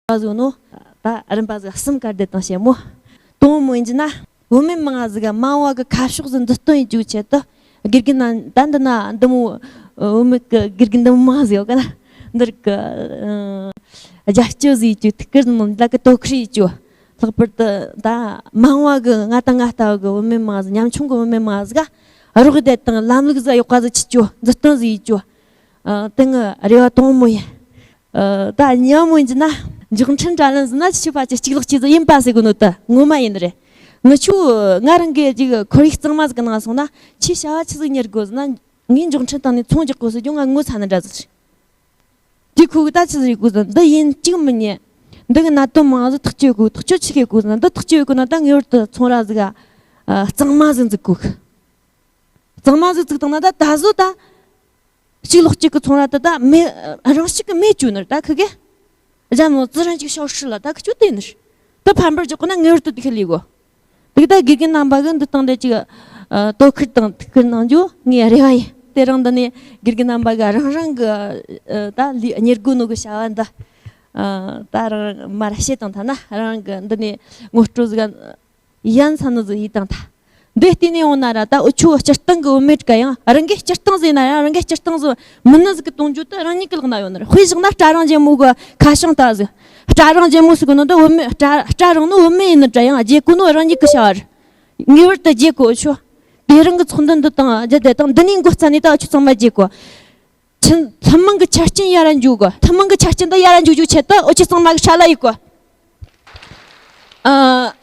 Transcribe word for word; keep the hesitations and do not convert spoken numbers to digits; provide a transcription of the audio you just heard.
བ་ཟིག་ནོ། ད་རིམ་པ་ཟིག་གསུམ་གར་བསྡད་དང་བཤད་མོ། དང་མོ་ཡིན་གྱི་ན། བུད་མེད་མང་ཟིག་ག་མང་བ་གི་ཁ་ཕྱོགས་ཟིག་འདི་སྟོན་ཡིན་རྒྱུ་ཆེད་དུ། དགེ་རྒན་ན་ད་འདི་ན་འདི་མོ་བུད་མེད་གི་དགེ་རྒན་འདི་མོ་མང་ཟིག་ཡོད་ག་ན། འདིར་གི་རྒྱབ་སྐྱོར་ཟིག་ཡིན་རྒྱུ། ཐུགས་ཁུར་ཟིག་ལ་གི་དོ་ཁུར་ཡིན་རྒྱུ། ལྷག་པར་དུ་ད་མང་བ་གི་ང་དང་ང་ལྟ་བུ་གི་བུད་མེད་མང་ཟིག་ཉམ་ཆུང་གི་བུད་མེད་མང་ཟིག་ག་རོགས་བསྡད་དང་ལམ་ལུགས་ཟིག་ཡག་པ་ཟིག་ཆུད་རྒྱུ། མཛུབ་སྟོན་ཟིག་ཡིན་རྒྱུ། ཨ། དེ་ངའི་རེ་བ་དང་མོ་ཡིན། ཨ། ད་གཉིས་མོ་ཡིན་གྱི་ན། མགྱོགས་འཕྲིན་དྲ་ལམ་ཟེར་ན་ཆི་ཕ་ཆི་གཅིག་ལོག་ཅི་ཟིག་ཡིན་པ་ཟེར་གོ་ནོ་ད་ངོ་མ་ཡིན་རེད། ངི་ཆོ་ང་རང་གི་ཅིག་ཁོར་ཡུག་གཙང་མ་ཟིག་གི་ནང་སོང་ན། ཁྱི་བྱ་བ་ཆི་ཟིག་གཉེར་དགོས་ཟེར་ན། ངས་མགྱོགས་འཕྲིན་བཏང་ནས་ཚོང་རྒྱག་དགོས་ཟེར་རྒྱུ་ང་ངོ་ཚ་ནི་འདྲ་ཟིག་རེད། དེ་ཁོ་གི་ད་ཆི་ཟིག་ཡེད་དགོས་ཟེར་ན། འདི་ཡིན་གཅིག་མིན་གཉིས། འདི་གི་གནད་དོན་མང་ཟིག་ཐག་གཅོད་དགོས། ཐག་གཅོད་ཆི་གེ་དགོས་ཟེར་ན། འདི་ཐག་གཅོད་ཡེད་དགོས་ན་ད་ངེས་པར་དུ་ཚོང་ར་ཟིག་ག་ཨ། གཙང་མ་ཟིག་འཛུགས་དགོས། གཙང་མ་ཟིག་བཙུགས་བཏང་ན་ད་ད་གཟོད་ད། གཅིག་ལོག་གཅིག་གི་ཚོང་ར་དེ་ད་མེ་རང་གཅིག་གི་མེ་བཅོས་ནི་རེད་ད་ཁི་གེ། རྒྱ་མོ་ཙི་རང་གཅིག་ཤོག་ཧྲི་ལ་ད་ཁི་ཆོ་དེ་ནི་རེད། ད་ཕམ་པར་འཇོག་གི་ན་ངེས་པར་དུ་དེ་ཁི་ལས་གོ། དེ་ད་དགེ་རྒན་རྣམ་པ་གི་འདི་སྟེང་དེ་གཅིག་ཨ། དོ་ཁུར་དང་ཐུགས་ཁུར་གནང་རྒྱུ་ངའི་རེ་བ་ཡིན། དེ་རིང་འདི་ནས་དགེ་རྒན་རྣམ་པ་གི་རང་རང་གི་ཨ། ད་ལས་གཉེར་དགོས་ནོ་གི་བྱ་བ་འདི་ཨ། ད་རང་མར་བཤད་བཏང་ཐ་ན་རང་གི་འདི་ནས་ངོ་སྤྲོད་ཟིག་ཡན་ས་ནི་ཟིག་ཡིད་དང་ཐ། འདི་བལྟས་ནས་ཡོང་ན་ར་ད་འུ་ཆོ་སྤྱིར་བཏང་གི་བུད་མེད་ག་ཡང་རང་གི་སྤྱིར་བཏང་ཟིག་ན་ཡང་རང་གི་སྤྱིར་བཏང་ཟིག་མི་ནི་ཟིག་གི་གཏོང་རྒྱུ་དེ་རང་ཉིད་ཀྱི་ལག་ན་ཡོད་ནི་རེད། དཔེ་བཞག་ན་སྐྲ་རིང་རྒྱལ་མོ་གི་ཁ་བྱང་ལྟ་ཟིག་སྐྲ་རིང་རྒྱལ་མོ་ཟེར་གོ་ནོ་འདི་བུད་མེད་སྐྲ་སྐྲ་རིང་ནོ་བུད་མེད་ཡིན་ནི་འདྲ་ཡང་བརྗེ་དགོས་ནོ་རང་ཉིད་ཀྱི་བྱ་བ་རེད། ངེས་པར་དུ་བརྗེ་དགོས། འུ་ཆོ་དེ་རིང་གི་ཚོགས་འདུ་འདི་དང་རྒྱུ་དེ་དང་འདི་ནས་འགོ་བརྩམས་ནས་ད་འུ་ཆོ་ཚང་མ་བརྗེ་དགོས། ཆིན་ཐུན་མོང་གི་ཆ་རྐྱེན་ཡར་ར་འཇུག་དགོས། ཐུན་མོང་གི་ཆ་རྐྱེན་དེ་ཡར་ར་འཇུག་རྒྱུའི་ཆེད་དུ་འུ་ཆོ་ཚང་མ་གི་ཧྲ་ལ་ཡེད་དགོས། ཨ།